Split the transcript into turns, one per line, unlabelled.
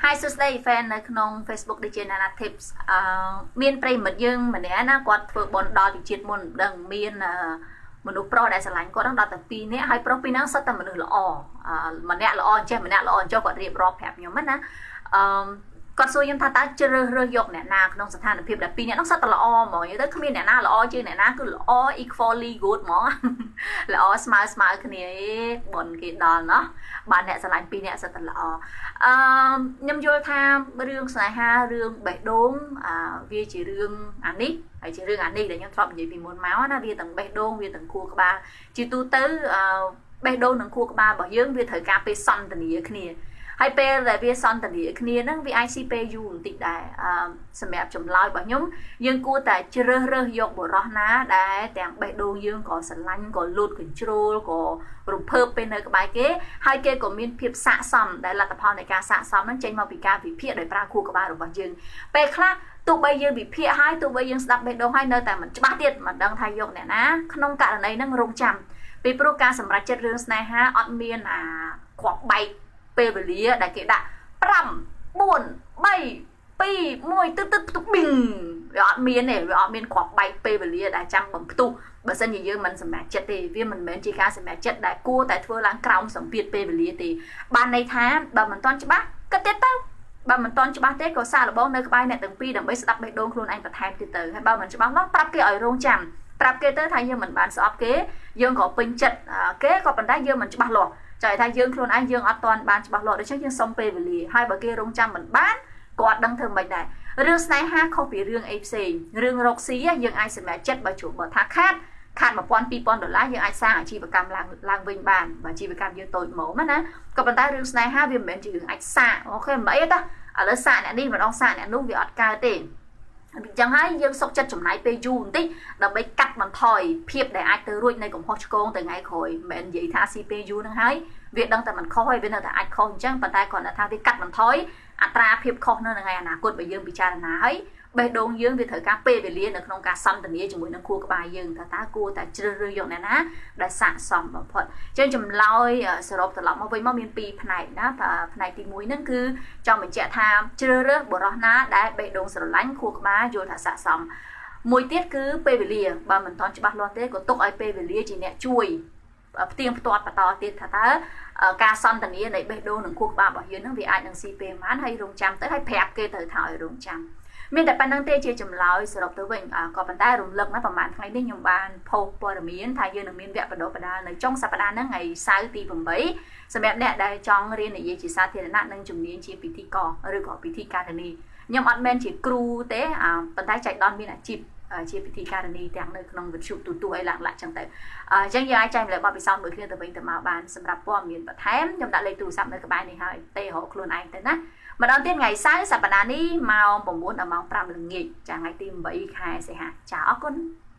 ហើយសួស្តី fan នៅក្នុង Facebook ដូចជា Nana Tips អឺមានប្រិមិត្តយើងម្នាក់ណាគាត់ធ្វើបន់ដល់ពីជាតិមុនមិនដឹងមានមនុស្សប្រុសដែលស្រឡាញ់គាត់ហ្នឹងដល់តែ2នាក់ហើយប្រុសពីរហ្នឹងសុទ្ធតែមនុស្សល្អម្នាក់ល្អអញ្ចេះម្នាក់ល្អអញ្ចោះគាត់រៀបរាប់ប្រាប់ខ្ញុំណាអឺគាត់សួរខ្ញុំថាតើជ្រើសរើសយកអ្នកណាក្នុងស្ថានភាពដែលពីរនាក់ហ្នឹងសុទ្ធតែល្អហ្មងនិយាយទៅគ្មានអ្នកណាល្អជាងអ្នកណាគឺល្អ equally good ហ្មងល្អស្មើស្មើគ្នាឯងបុណ្យគេដល់ណោះបានអ្នកស្រឡាញ់ពីរនាក់សុទ្ធតែល្អអឺខ្ញុំយល់ថារឿងស្នេហារឿងបេះដូងអាវាជារឿងអានេះហើយជារឿងអានេះដែលខ្ញុំធ្លាប់និយាយពីមុនមកណាវាទាំងបេះដូងវាទាំងខួរក្បាលជាទូទៅអឺបេះដូងនិងខួរក្បាលរបស់យើងវាត្រូវការពេលសន្ទនាគ្នាហើយពេលដែលវាសន្ទនាគ្នាហ្នឹងវាអាចស៊ីពេលយូរបន្តិចដែរអឺសម្រាប់ចម្លើយរបស់ខ្ញុំយើងគួរតែជ្រើសរើសយកបុរសណាដែលទាំងបេះដូងយើងក៏ស្រឡាញ់ក៏លូតកញ្ជ្រោលក៏រំភើបពេលនៅក្បែរគេហើយគេក៏មានភាពស័ក្តិសមដែលលទ្ធផលនៃការស័ក្តិសមហ្នឹងចេញមកពីការវិភាគដោយប្រើខួរក្បាលរបស់យើងពេលខ្លះទោះបីយើងវិភាគហើយទោះបីយើងស្ដាប់បេះដូងហើយនៅតែមិនច្បាស់ទៀតមិនដឹងថាយកអ្នកណាក្នុងករណីហ្នឹងរងចាំពីព្រោះការសម្រេចចិត្តរឿងស្នេហាអត់មានអាគ្រាប់បែកពេលវេលាដែលគេដាក់5 4 3 2 1ទឹកទឹកផ្ទុះប៊ីងវាអត់មានទេវាអត់មានគ្រាប់បែកពេលវេលាដែលចាំបំផ្ទុះបើសិនជាយើងមិនសម្រេចចិត្តទេវាមិនមែនជាការសម្រេចចិត្តដែលគួរតែធ្វើឡើងក្រោមសម្ពាធពេលវេលាទេបានន័យថាបើមិនទាន់ច្បាស់គិតទៀតទៅបើមិនទាន់ច្បាស់ទេក៏សាកល្បងនៅក្បែរអ្នកទាំងពីរដើម្បីស្ដាប់បេះដូងខ្លួនឯងបន្ថែមទៀតទៅហើយបើមិនច្បាស់នោះប្រាប់គេឲ្យរងចាំប្រាប់គេទៅថាយើងមិនបានស្អប់គេយើងក៏ពេញចិត្តគេក៏ប៉ុន្តែយើងមិនច្បាស់លាស់ចង់ថាយើងខ្លួនឯងយើងអត់ទាន់បានច្បាស់លាស់ដូច្នេះយើងសុំពេលវេលាហើយបើគេរងចាំមិនបានគាត់ដឹងធ្វើមិនដែររឿងស្នេហាខុសពីរឿងអីផ្សេងរឿងរកស៊ីយើងអាចសម្រេចចិត្តបើជួបបើថាខាតខាត1000 2000ដុល្លារយើងអាចសាងអាជីវកម្មឡើងឡើងវិញបានបើអាជីវកម្មយើងតូចមកណាក៏ប៉ុន្តែរឿងស្នេហាវាមិនមែនជារឿងអាចសាក OK មិនអីទេឥឡូវសាកអ្នកនេះម្ដងសាកអ្នកនោះវាអត់កើតទេអញ្ចឹងហើយយើងសុកចិត្តចំណាយពេលយូរបន្តិចដើម្បីកាត់បន្ថយភាពដែលអាចទៅរួចនៃកំហុសឆ្គងទៅថ្ងៃក្រោយមិនមែននិយាយថាស៊ីពេលយូរនឹងហើយវាដឹងតែមិនខុសហើយវានៅតែអាចខុសអញ្ចឹងប៉ុន្តែគ្រាន់តែថាវាកាត់បន្ថយអត្រាភាពខុសនៅថ្ងៃអនាគតបើយើងពិចារណាហើយបេះដូងយើងវាត្រូវការពេលវេលានៅក្នុងការសន្ទនាជាមួយនឹងខួរក្បាលយើងថាតើគួរតែជ្រើសរើសយកអ្នកណាដែលស័ក្តិសមបំផុតអញ្ចឹងចម្លើយសរុបត្រឡប់មកវិញមកមានពីរផ្នែកណាផ្នែកទី1ហ្នឹងគឺចង់បញ្ជាក់ថាជ្រើសរើសបុរសណាដែលបេះដូងស្រឡាញ់ខួរក្បាលយល់ថាស័ក្តិសមមួយទៀតគឺពេលវេលាបើមិនទាន់ច្បាស់លាស់ទេក៏ទុកឲ្យពេលវេលាជាអ្នកជួយផ្ទៀងផ្ទាត់បន្តទៀតថាតើការសន្ទនានៃបេះដូងនិងខួរក្បាលរបស់យើងនឹងវាអាចនឹងស៊ីពេលប៉ុន្មានហើយរងចាំទៅហើយប្រាប់គេទៅថាឲ្យរងចាំមានតែប៉ុណ្្នឹងទេជាចម្លើយសរុបទៅវិញក៏ប៉ុន្តែរំលឹកណាប្រហែលថ្ងៃនេះខ្ញុំបានផុសព័ត៌មានថាយើងនឹងមានវគ្គបណ្ដុះបណ្ដាលនៅចុងសប្តាហ៍ហ្នឹងថ្ងៃសៅរ៍ទី8សម្រាប់អ្នកដែលចង់រៀននិយាយជាសាធារណៈនិងជំនាញជាពិធីករឬក៏ពិធីការិនីខ្ញុំអត់មែនជាគ្រូទេប៉ុន្តែចៃដន្យមានអាជីពជាពិធីការនីទាំងនៅក្នុងវិទ្យុទូទួអីឡើងឡាក់ចឹងទៅអញ្ចឹងយើងអាចចែកម្លែកបទពិសោធន៍មួយគ្នាទៅវិញទៅមកបានសម្រាប់ព័ត៌មានបន្ថែមខ្ញុំដាក់លេខទូរស័ព្ទនៅក្បែរនេះហើយទេរកខ្លួនឯងទៅណាម្ដងទៀតថ្ងៃសៅរ៍សប្តាហ៍នេះម៉ោង9ដល់ម៉ោង5ល្ងាចចាថ្ងៃទី8ខែសីហាចាអរគុណ។